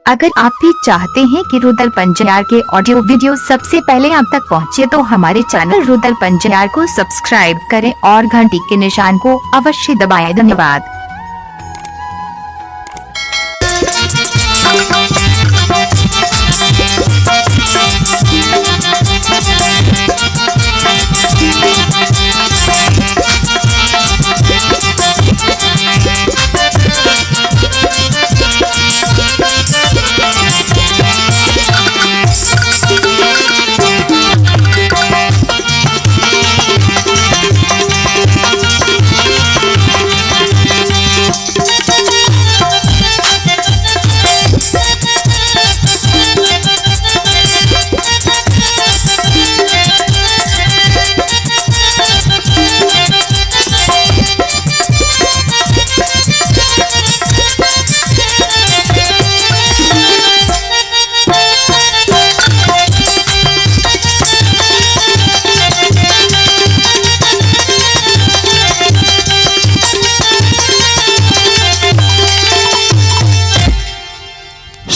अगर आप भी चाहते हैं कि रुदल पंजयार के ऑडियो वीडियो सबसे पहले आप तक पहुंचे तो हमारे चैनल रुदल पंजयार को सब्सक्राइब करें और घंटी के निशान को अवश्य दबाएं। धन्यवाद।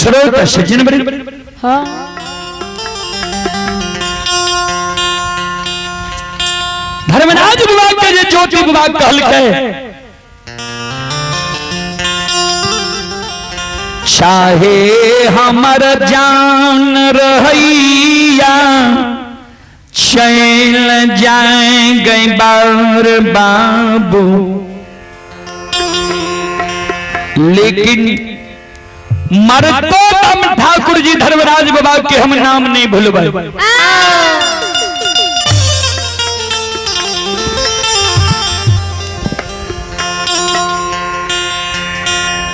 श्रोत सज्जन वृंद, हाँ। धर्मराज विभाग के जे ज्योति विभाग कहलकै, चाहे हमर जान रहैया चल जाए गए बार बाबू, लेकिन मरतो दम ठाकुर जी धर्मराज बाबा के हम नाम नहीं भूलबै।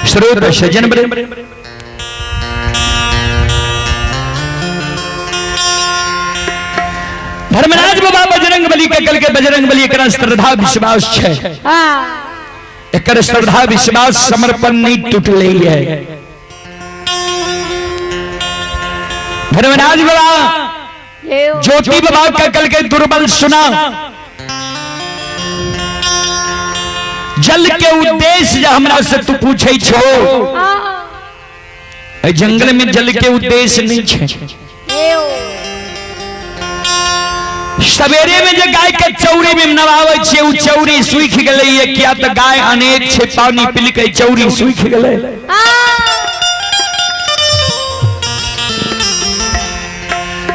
श्रोत सज्जन वृंद, धर्मराज बाबा बजरंग बली के कल के बजरंग बली एकरा श्रद्धा विश्वास छै, एकर श्रद्धा विश्वास समर्पण नहीं टूटले है। धर्मराज बाबा ज्योति बाबा का कल के दुर्बल सुना, जल के उद्देश्य जे हमरा से तू पूछे छो, ए जंगल में जल के उद्देश्य नहीं छे। सवेरे में जे गाय के चौरी में नवावे छे, उ चौरी सूख गेलै, ये किया त गाय अनेक छे, पानी पी के चौरी सूख गेलै।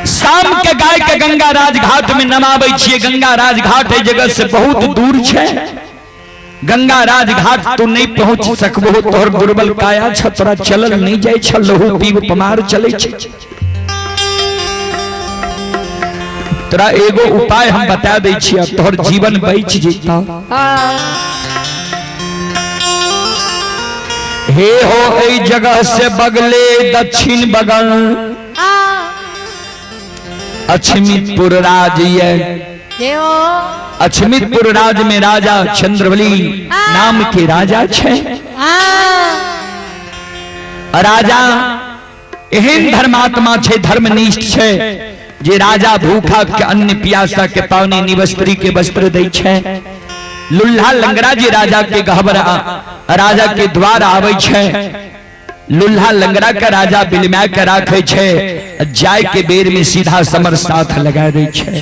शाम के गाय के गंगा राजघाट में नवावे छिए, गंगा राजघाट है जगह से बहुत दूर छे, गंगा राजघाट तू नहीं पहुंच सकबो, तोहर दुर्बल काया छ, तोरा चलल नहीं जाय छ, लहू पीब पमार चले छ। तोरा एगो उपाय हम बता दै छियै, तोहर जीवन बच जेता। हे हो एई जगह से बगले दक्षिण बगल अछमितपुर राज ये, अछमितपुर राज में राजा चंद्रबली नाम के राजा छे। राजा एहन धर्मात्मा छे, धर्मनिष्ठ छे, जे राजा भूखा के अन्न प्यासा के पानी निवस्त्री के वस्त्र दै छे। लुल्हा लंगड़ा जे राजा के गहबर राजा के द्वार आवे छे, लुल्हा लंगड़ा के राजा बिलमा के राखे छे, जाय के बेर में सीधा समर साथ लगा दै छे।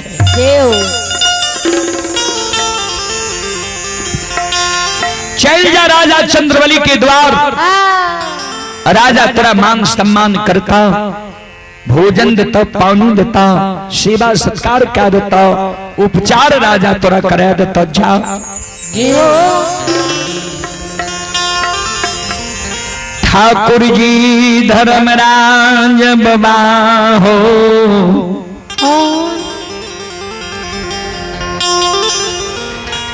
चल जा राजा चंद्रबली के द्वार, राजा तेरा मान सम्मान करता, भोजन देता, पानी देता, सेवा सत्कार कर देता, उपचार राजा तोरा करा देता। जा ठाकुर जी धर्मराज बाबा हो,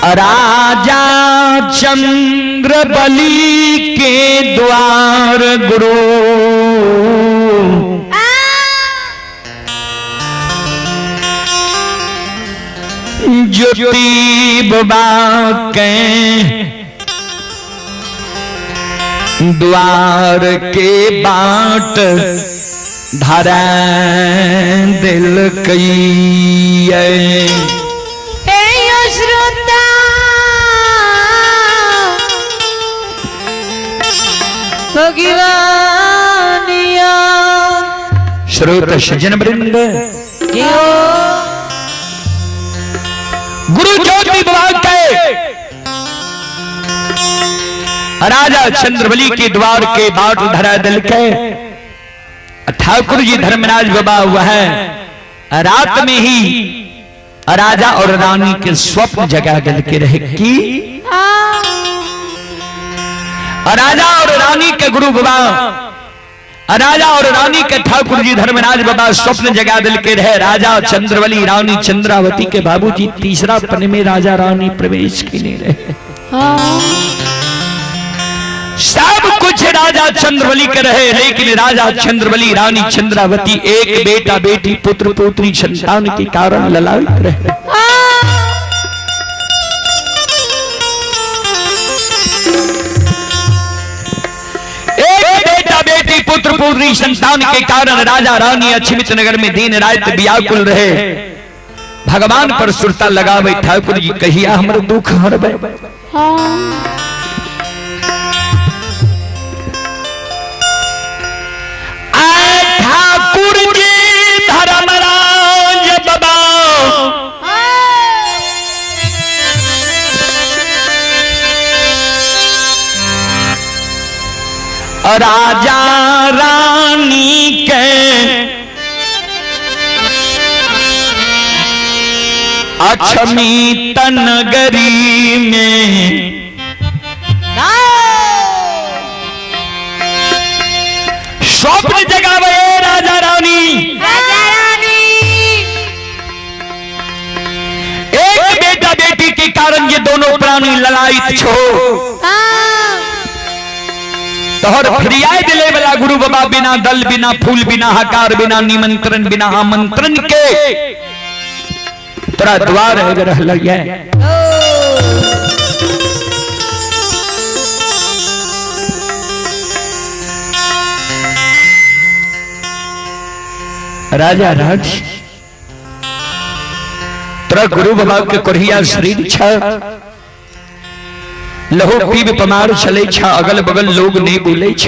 राजा चंद्रबली के द्वार गुरु ज्योति बाबा के द्वार के बाट धरा दिल कई। श्रोता भगवान। श्रोत सज्जन वृंद, गुरु ज्योति बाबा के राजा चंद्रबली के द्वार के बाट धरा दिल के ठाकुर जी धर्मराज बाबा वह रात में ही राजा और रानी के स्वप्न जगा दिल के रहे की राजा और रानी के गुरु बाबा, राजा और रानी के ठाकुर जी धर्मराज बाबा स्वप्न जगा दिल के रहे। राजा चंद्रबली रानी चंद्रावती के बाबूजी तीसरा पन में राजा रानी प्रवेश के लिए रहे। सब कुछ राजा चंद्रबली के रहे, लेकिन राजा चंद्रबली रानी चंद्रावती एक बेटा बेटी पुत्र पुत्री संतान के कारण ललायित रहे। एक बेटा बेटी पुत्र पुत्री संतान के कारण राजा रानी अछमित नगर में दिन रात व्याकुल रहे। भगवान पर सुरता लगावे, ठाकुर जी कहिया हमर दुख हरबे। आए ठाकुर जी धर्मराज बाबा राजा रानी के अक्षमी तनगरी में स्वप्न जगावे राजा रानी। राजा रानी एक बेटा बेटी के कारण ये दोनों प्राणी ललायित छो। तोहर फिरियाय दिले वाला गुरु बाबा बिना दल बिना फूल बिना हकार बिना निमंत्रण बिना आमंत्रण के तोरा द्वार आबि रहल ये। राजा राज तोरा गुरु बाबा के कोढ़िया शरीर छ, लहू पीब पमार चले छ, अगल बगल लोग नहीं बोले छ।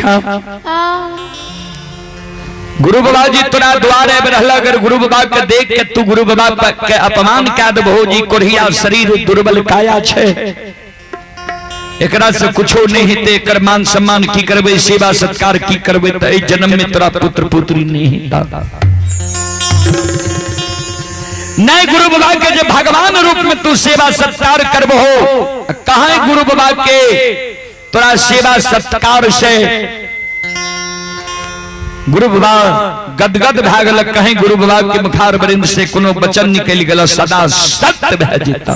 गुरु बाबा जी तोरा द्वार आबि रहल, अगर गुरु बाबा के देख के तू गुरु बाबा के अपमान कए देबहो जी कोढ़िया शरीर दुर्बल काया छे, एकरा से कुछो नहीं हेतै, एकर मान सम्मान की करबै, सेवा सत्कार की करबै, त एहि जन्म में तोरा पुत्र पुत्री नहीं हेता। नहीं गुरु बाबा के जे भगवान रूप में तू सेवा सत्कार करबहो, कहाँ गुरु बाबा के तोरा सेवा सत्कार से गुरु बाबा गदगद भए गेल, कहीं गुरु बाबा के मुखार वृंद से कोनो वचन निकलि गेल सदा सत्य भए जेता।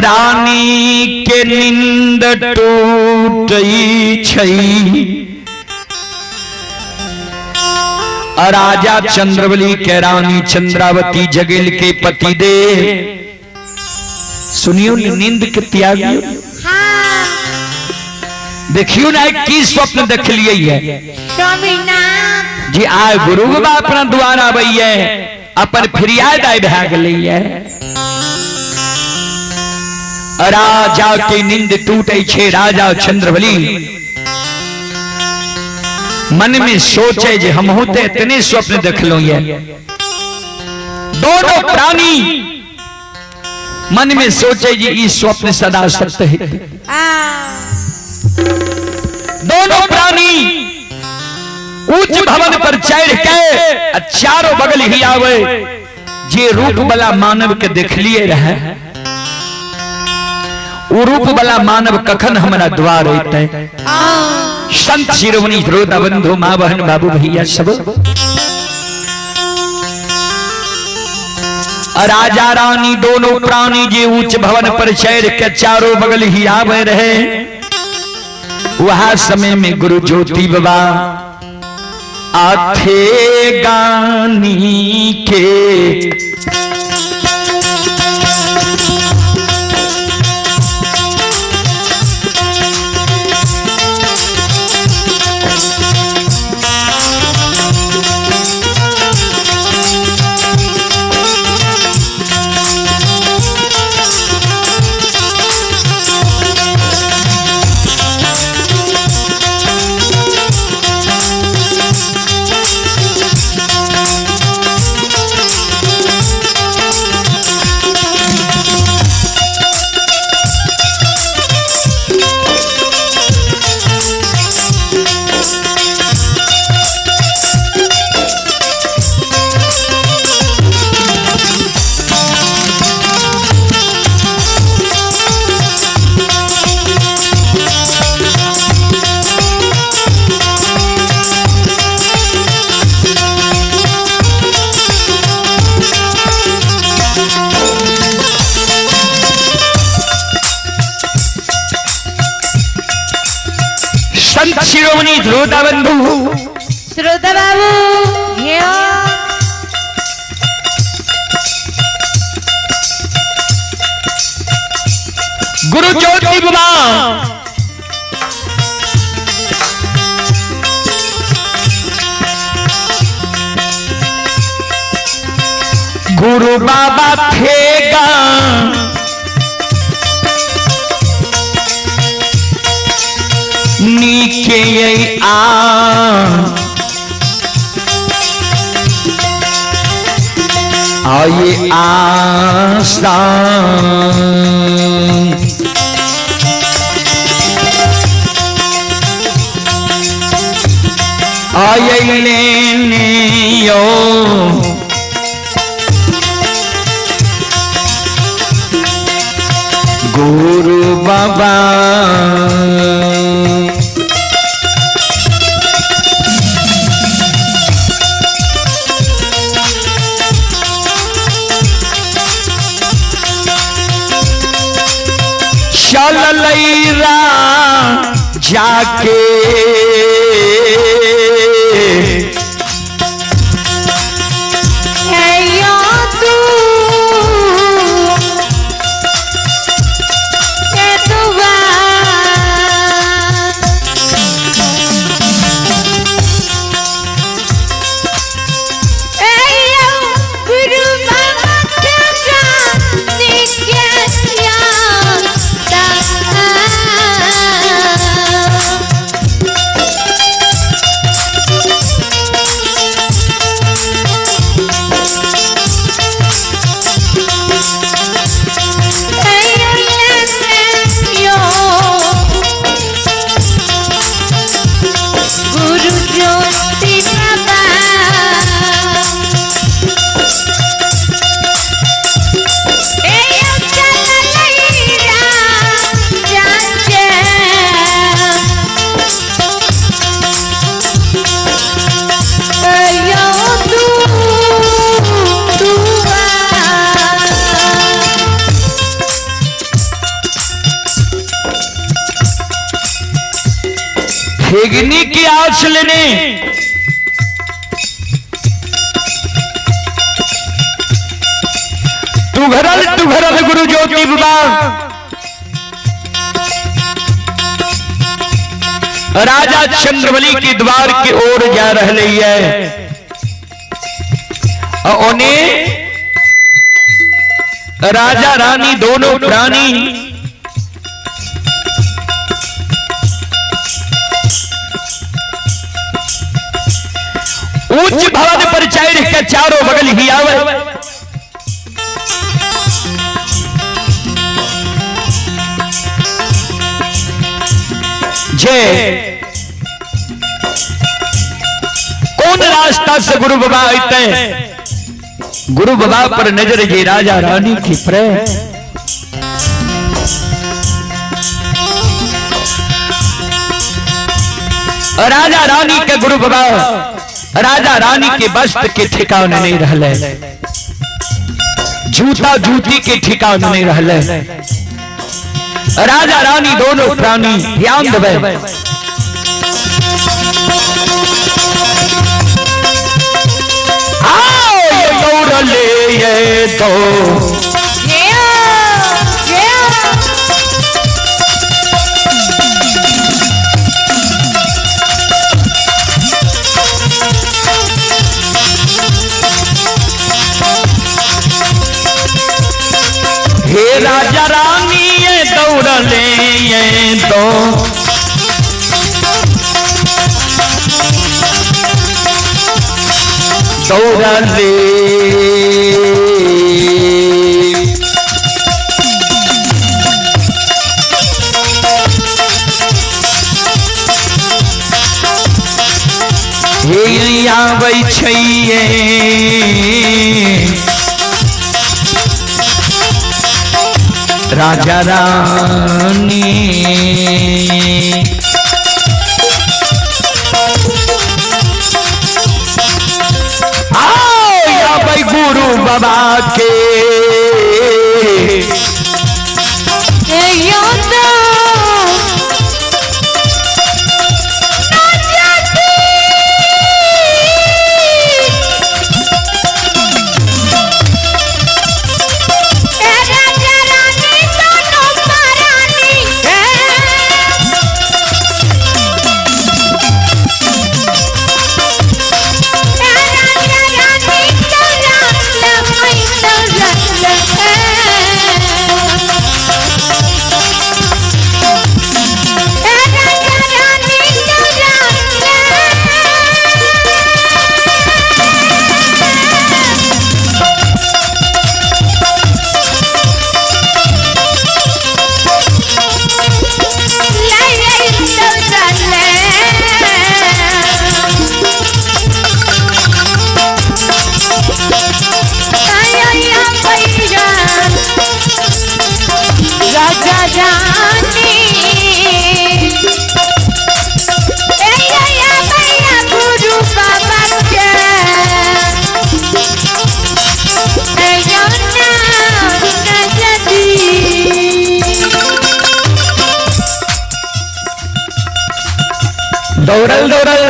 रानी के नींद टूटई छई, राजा चंद्रबली के रानी चंद्रावती जगेल के पति दे सुनियो नींद के त्यागियो। देखियो ना की स्वप्न देखलिए है स्वामीनाथ जी आय गुरु बाबा अपना द्वार आबैये अपन फरियाद आइ भए गेलैये। राजा के नींद टूटे छे, राजा चंद्रबली मन में सोचे जे हमहू ते इतने स्वप्न देखलहुं ये। दोनों प्राणी मन में सोचे जे ई स्वप्न सदा सत्य है। दोनों प्राणी ऊंच भवन पर चढ़ के चारों बगल ही आवे, जे रूप वाला मानव के देखलिए रहे उ रूप वाला मानव कखन हमरा द्वार अइतै। संत शिरोमणि श्रोता बंधु माँ बहन बाबू भैया सब राजा रानी दोनों प्राणी जे ऊंच भवन पर चढ़ के चारों बगल ही आवे रहे, वह समय में गुरु ज्योति बाबा आथे गानी के संत शिरोमणी श्रोता बंधु। श्रोता बाबू घेओ। गुरु ज्योति बाबा गुरु बाबा थेगा नीके आ आये आशा आये लेने यो गुरु बाबा। चल लैरा जाके यो तू के दुआ ए यो गुरु बाबा के जाने के यादा। गुरु ज्योति बाबा ए तू ठेगनी की आस लेने तुघरल तुघरल गुरु ज्योति बाबा राजा चंद्रबली के द्वार की ओर जा रहे है और उन्हें राजा रानी दोनों प्राणी ऊंच भवन पर चढ़ के चारों बगल ही आवे। जे कौन रास्ता से गुरु बाबा आते हैं, गुरु बाबा पर नजर जे राजा रानी की प्रेम। राजा रानी के गुरु बाबा राजा रानी के वस्त्र के ठिकाने नहीं रहले, जूता जूती के ठिकाने नहीं रहले। राजा रानी दोनों प्राणी ध्यान देवे। आओ ये दौड़ले ये दो हे राजा रानी ये दौड़ले ये दो दौड़ले। हे आबै छैये राजा रानी। आओ आबै गुरु बाबा के दौड़ल दौड़ल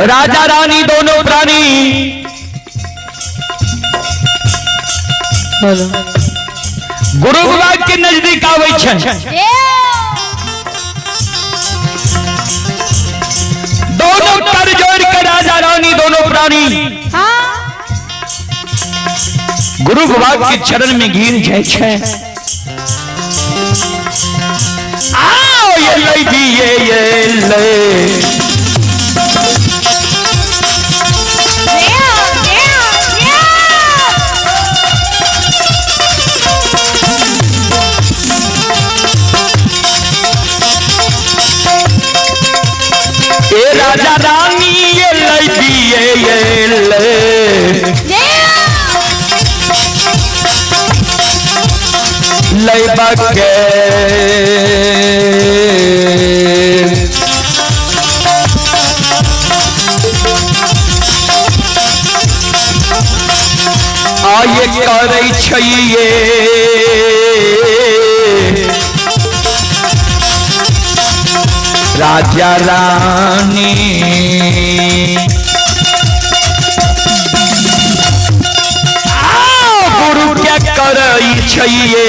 राजा रानी दोनों प्राणी गुरु बाबा के नजदीक आबै छै। दोनों कर जोड़ के राजा रानी दोनों प्राणी गुरु बाबा के चरण में गिर जाए छै। आओ ये ले दिए ये ले, ए राजा रानी ये ले दिए ये ले, लैबा के आये करै छियै राजा रानी। आओ गुरु क्या करै छियै?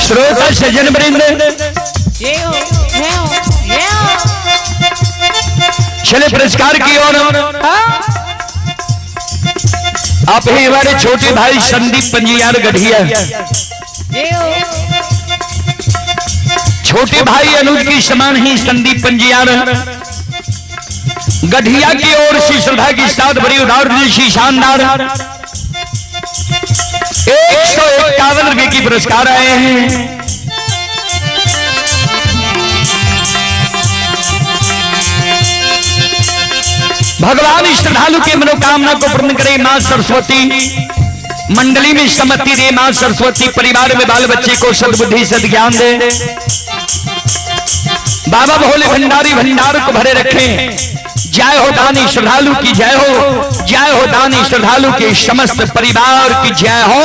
श्रोता सज्जन वृंद, चले पुरस्कार की ओर। आप ही हमारे छोटे भाई संदीप पंजियार गढ़िया, छोटे भाई अनुज की समान ही संदीप पंजियार गढ़िया की ओर से श्रद्धा की साथ भरी उदार सी शानदार 151 रुपए की पुरस्कार आए हैं। भगवान श्रद्धालु के मनोकामना को पूर्ण करे मां सरस्वती, मंडली में सम्मति दे मां सरस्वती, परिवार में बाल बच्चे को सद्बुद्धि सद्ज्ञान दे। बाबा भोले भंडारी भंडार को भरे रखें। जय हो दानी श्रद्धालु की जय हो, जय हो दानी श्रद्धालु के समस्त परिवार की जय हो।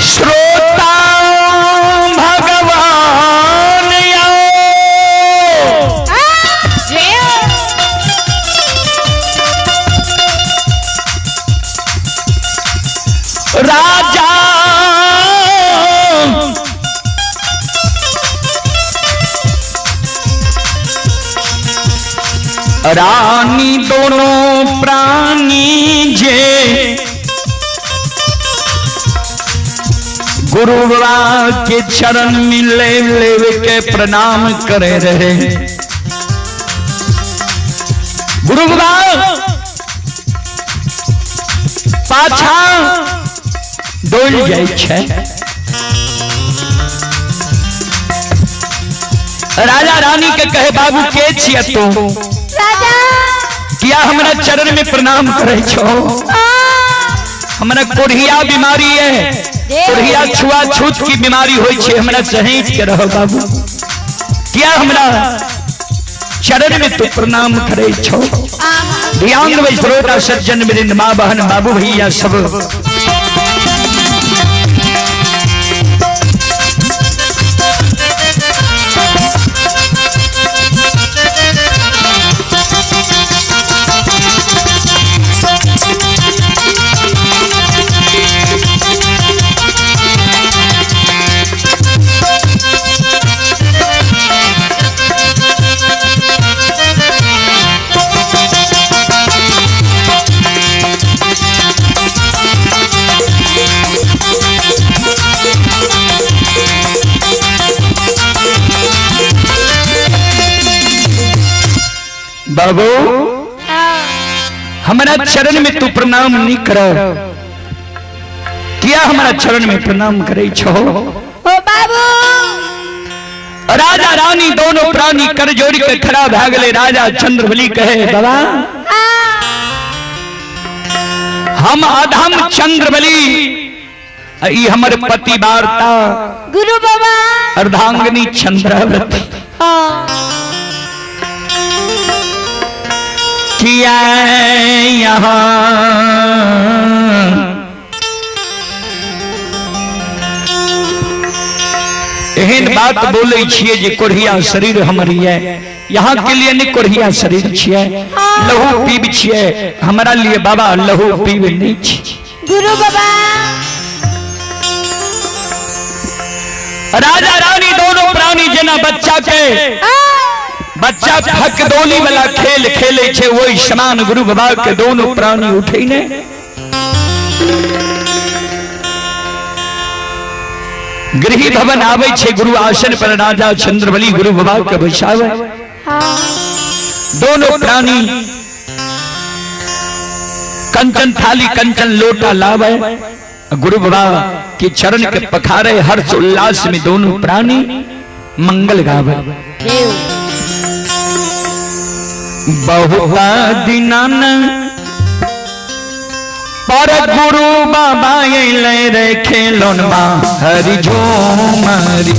श्रोता भगवान आओ, राजा रानी दोनों प्राणी जे गुरुवा के चरण में ले ले के प्रणाम करे रहे। गुरु बाबा पाछा डोल जाइ छै। राजा रानी के कहे, बाबू, के छियै तू? राजा। किया हमरा चरण में प्रणाम करे छो? हमरा कोढ़िया बीमारी है, कोढ़िया छुआ छूत की बीमारी होइ छै, हमरा सहेज के रहो। बाबू, किया हमरा चरण में तू प्रणाम करे छो? ध्यान देबै श्रोता सज्जन वृंद, माँ बहन, बाबू भैया सब। बाबू, हमारा चरण में तू प्रणाम नहीं कर, किया हमारा चरण में प्रणाम करे छो? ओ बाबू। राजा रानी दोनों प्राणी कर जोड़ के खड़ा भा गए। राजा चंद्रबली कहे, बाबा, हम अधम चंद्रबली, ई हमर पति वार्ता गुरु बाबा अर्धांगिनी चंद्रावती। किया यहाँ एहन बात बोले छियै जे कोढ़िया शरीर हमर ये, यहाँ के लिए नहीं कोढ़िया शरीर छियै, लहू पीब छियै। हमरा लिए बाबा लहू पीब नहीं छी। गुरु बाबा। राजा रानी दोनों प्राणी जेना बच्चा के बच्चा फकदोली वाला खेल खेले छे, वही समान गुरु बाबा के दोनों प्राणी उठे ने गृह भवन आवे छे। गुरु आसन पर राजा चंद्रबली गुरु बाबा के बैसावे। दोनों प्राणी कंचन थाली, कंचन लोटा लावे, गुरु बाबा के चरण के पखारे। हर्ष उल्लास में दोनों प्राणी मंगल गावे। बहुता दिनन पर गुरु बाबा अइले रे खेलनबा हरि झूमरी।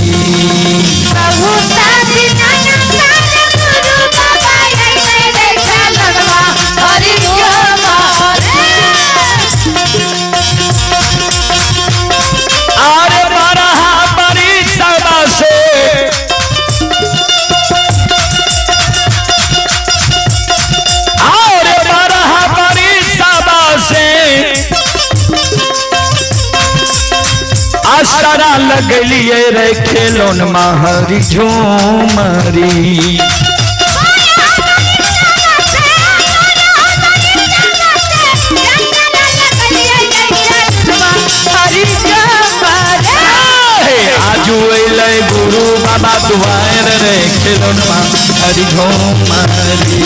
बहुता दिनन पर गुरु बाबा अइले रे खेलनबा हरि झूमरी। आर बारह बरिसवा से, आर 12 बरिसवा से आसरा लगलिए रे खेलन हरि झूमरी। हे आजू अइलै गुरु बाबा दुआर रे खेलन हरि झूमरी।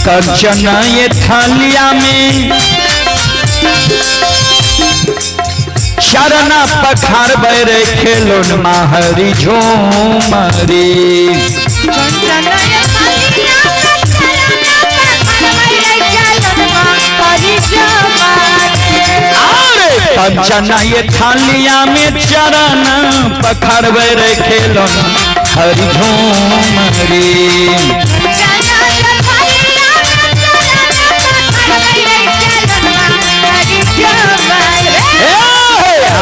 कंचन ये थालिया में चरण पखारबै रे खेलोन माहरी झूमरी। कंचन ये थालिया में चरण पखारबै रे खेलोन हरि झूमरी।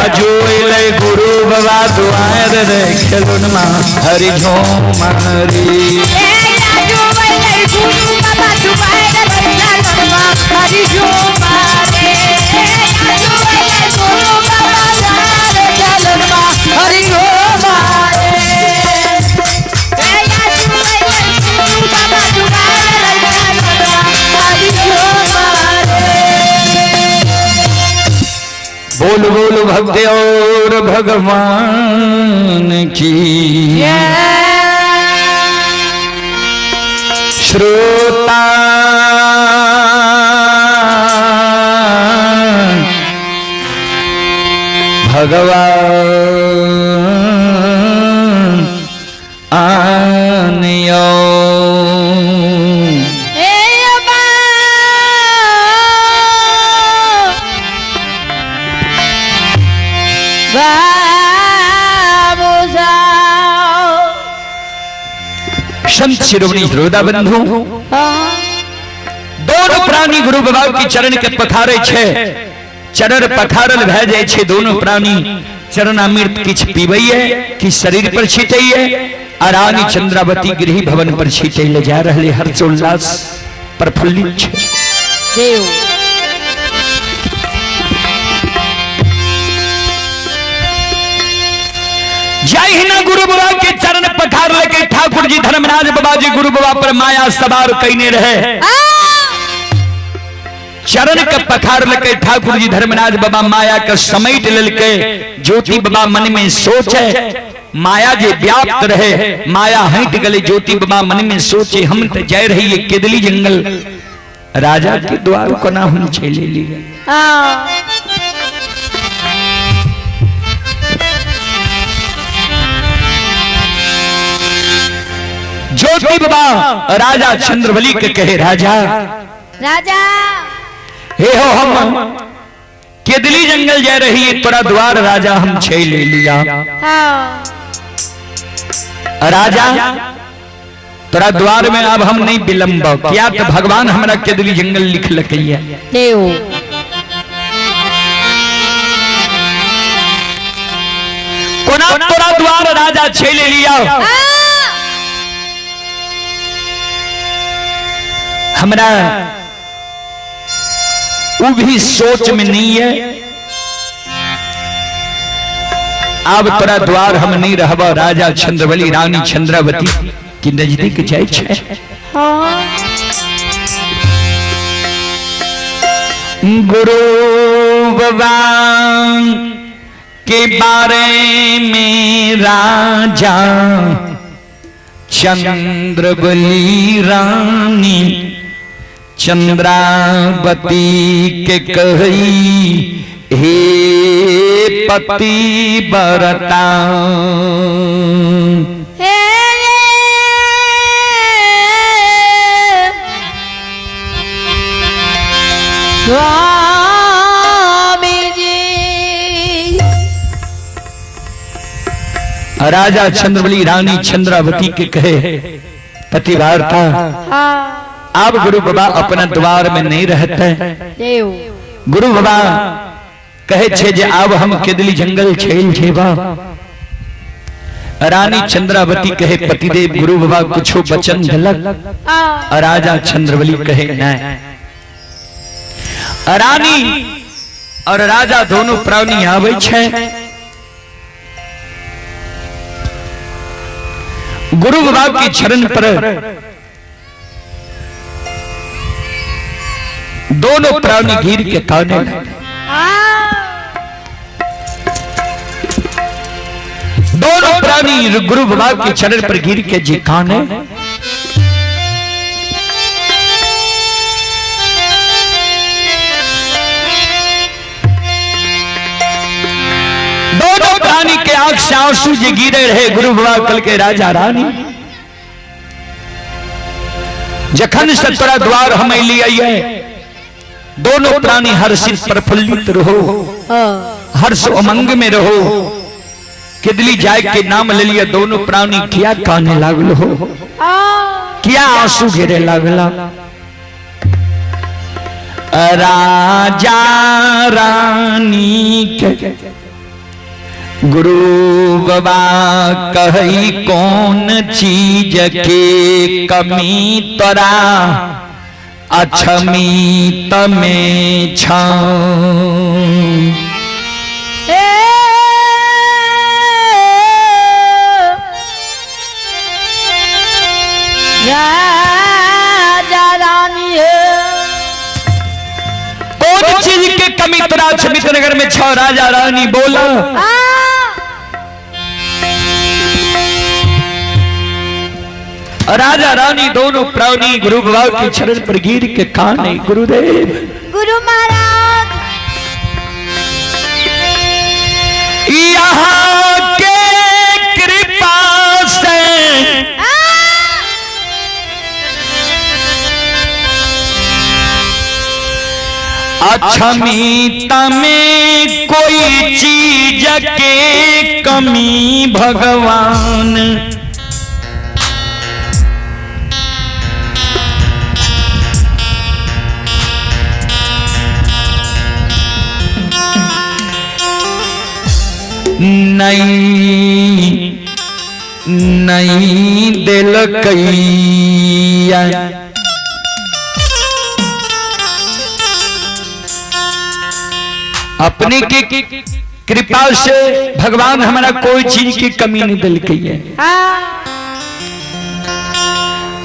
आजो अइलै गुरु बाबा दुआर रे खेलोन मा हरि झूमरी। बोल बोल भक्त और भगवान की। श्रोता भगवान आनियो। संत शिरोमणि श्रोता बंधु, दोनों प्राणी गुरु बाबा के चरण के पखारे छे, चरण पखारल भय जाय छे। दोनों प्राणी चरणामृत किछ पीबैये कि शरीर पर छिटैये, आ रानी चंद्रावती गृह भवन पर छिटै ले जा रहले हर्षोल्लास प्रफुल्लित छे। जहिना गुरु बाबा के चरण पखार लेके ठाकुर जी धर्मराज बाबा जी गुरु बाबा पर माया सवार कईने रहे। चरण के पखार लेके ठाकुर जी धर्मराज बाबा माया के समेट लेलके। ज्योति बाबा मन में सोचे, माया जे व्याप्त रहे, माया हट गले। ज्योति बाबा मन में सोचे, हम तो जाय रही केदली जंगल, राजा के द्वार कोना हम चले लिए। ज्योति बाबा राजा चंद्रबली के कहे, राजा राजा हे हो, हम केदली जंगल जा रही है, तोरा द्वार राजा हम छे ले लिया। राजा तोरा द्वार में अब हम नहीं विलंब किया तो भगवान हमरा केदली जंगल लिख लकैया। कोना तोरा द्वार राजा छे ले लिया, हमरा वो भी सोच में नहीं है। अब तोरा द्वार हम नहीं रहबा। राजा चंद्रबली रानी चंद्रावती की नजदीक जाय छे। गुरु बाबा के बारे में राजा चंद्रबली रानी चंद्रावती के कही, हे पति बरता। हे स्वामी जी। राजा चंद्रबली रानी चंद्रावती के कहे, पतिवार्ता अब गुरु बाबा अपना द्वार में नहीं रहते। गुरु बाबा कहे छे जे अब हम केदली जंगल छेल जेबा। रानी चंद्रावती कहे, पतिदेव गुरु बाबा कुछो वचन देलक। राजा चंद्रबली कहे नहीं। रानी और राजा दोनों प्राणी आवे छे। गुरु बाबा के चरण पर दोनों प्राणी गिर के काने लगे। दोनों प्राणी गुरु बाबा के चरण पर गिर के जी काने। आंख से आंसू जे गिरे रहे। गुरु बाबा कल के राजा रानी जखन से तोरा द्वार हम अलियै, दोनों प्राणी हर्षित प्रफुल्लित रहो, हर्ष उमंग में रहो। किदली जाय के नाम ले लिया, दोनों प्राणी क्या काने लागल हो, क्या आंसू गिरे लागला। राजा रानी के गुरु बाबा कही कौन चीज के कमी तोरा अक्षमी तमे छ। राजा रानी है। कौन चीज के कमी तोरा अक्षमित नगर में छ? राजा रानी बोला। राजा रानी दोनों प्राणी गुरु बाबा के चरण पर गिर के काने, गुरुदेव गुरु महाराज यहाँ के कृपा से अक्षमिता में कोई चीज के कमी भगवान नहीं नहीं दिलकैया। अपने के कृपा से भगवान हमारा कोई चीज की कमी नहीं दिलकैया।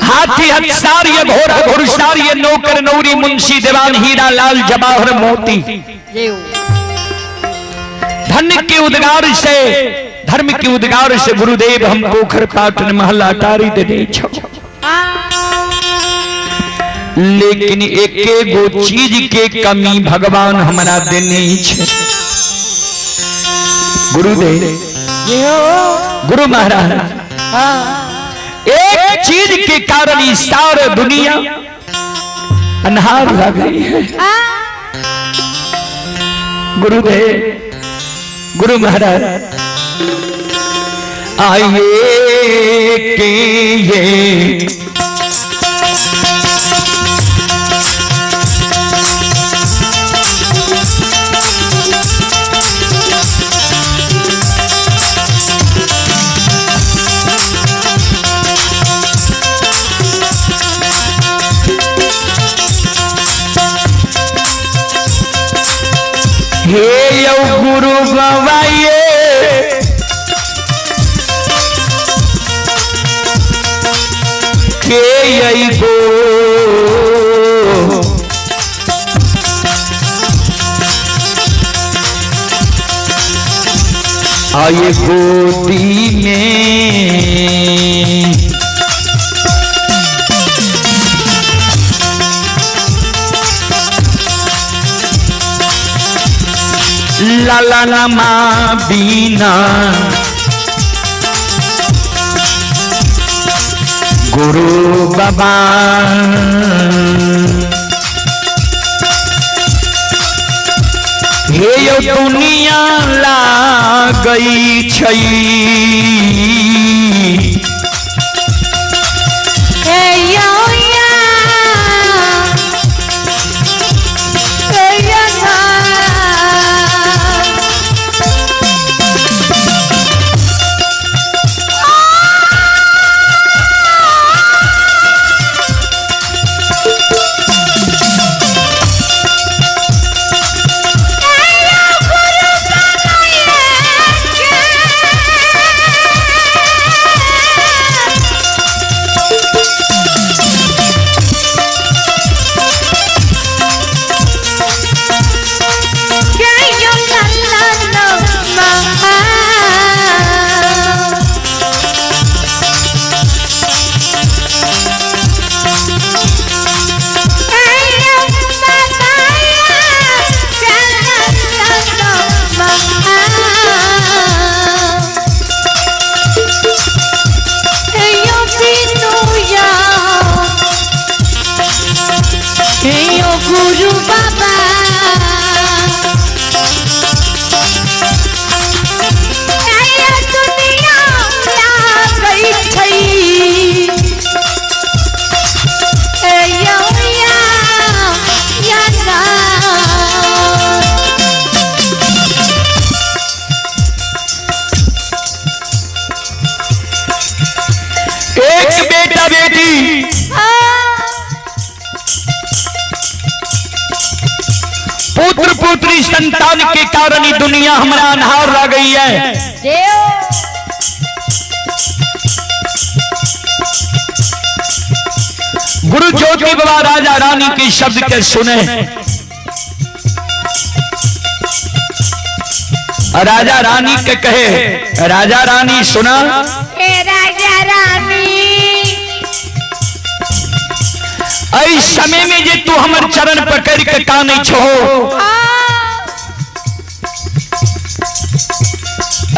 हाथी हथसार ये घोड़ा घुड़सार ये नौकर नौरी मुंशी दीवान हीरा लाल जवाहर मोती, धन के उद्गार से धर्म के उद्गार से गुरुदेव हम पोखर पाटन महल अटारी देने छो, लेकिन एके गो चीज के कमी भगवान हमारा देने छे। गुरुदेव गुरु महाराज एक चीज के कारण इस सारे दुनिया अन्हार लग गई है। गुरुदेव गुरु महाराज आइए के ये हे यौ गुरु गवाइए के यही गो आए गोदी में लाला नमा बीना गुरु बाबा हे यो दुनिया ला गई छई। पुत्री संतान के कारण ई दुनिया हमरा अन्हार लगई है। गुरु ज्योति बाबा राजा रानी के शब्द के सुने, राजा रानी के कहे, राजा रानी सुना, ए राजा रानी, ऐ समय में जे तू हमर चरण पकड़ के कानै छो,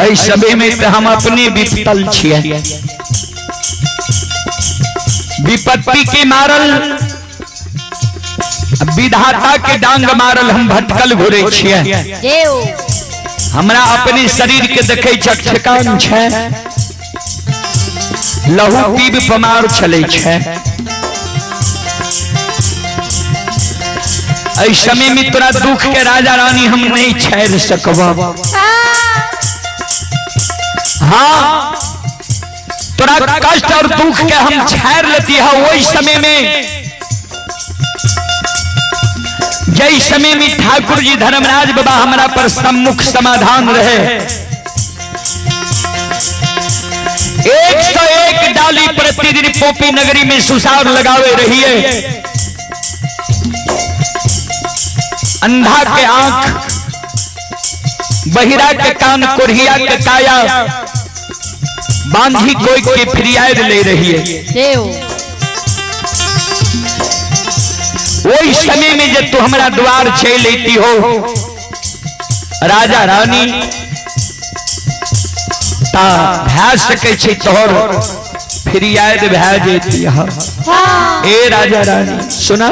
ऐ समय में तो हम अपने विपतल छिए, विपत्ति के मारल विधाता के डांग मारल हम भटकल घुरे छिए। हमरा अपने शरीर के देखे चकचकान छै, लहू पीब पमार चले छै। ऐ समय में तोरा दुख के राजा रानी हम नहीं छेड़ सकब। हाँ, तोरा कष्ट और दुख के हम छेड़ लेती है वही समय में, जय समय में ठाकुर जी धर्मराज बाबा हमरा पर सम्मुख समाधान रहे। 101 डाली प्रतिदिन पोपी नगरी में सुसार लगावे रही है। अंधा के आंख, बहिरा के कान, कोढ़िया के काया, बांझी कोई के फिरियाद ले रही है। वही समय में जब तू हमारा द्वार छे लेती हो राजा रानी, ता भै सके छे तोहर फिरियाद भै जेती है। ए राजा रानी सुना,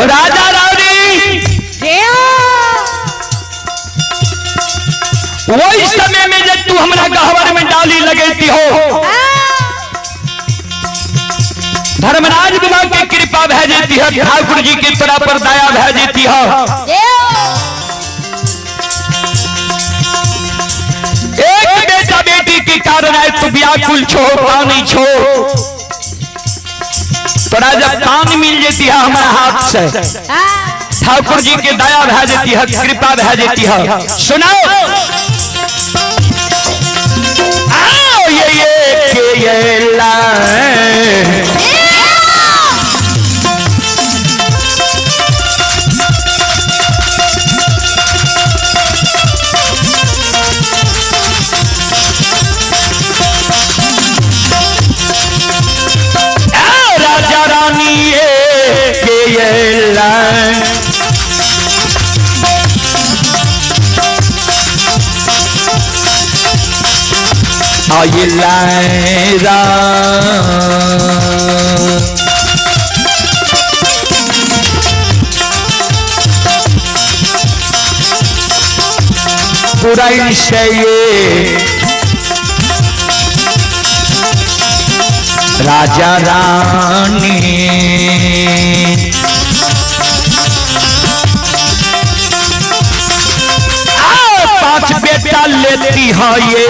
राजा रानी वही समय में जब तू हमरा गहवर में डाली लगेती हो, धर्मराज बाबा के कृपा भै जेती है, ठाकुर जी के तोरा पर दया भै जेती है। एक बेटा बेटी के कारण आए तू व्याकुल छो, पानी छो, तोरा जब पान मिल जेती है हमारा हाथ से, ठाकुर जी के दया भै जेती है, कृपा भै जेती है। सुनाओ, आओ ये के ये लाए राजा रानी ये के ये लाए आये लाए राम। पूरा से ये राजा रानी पांच बेटा लेती है ये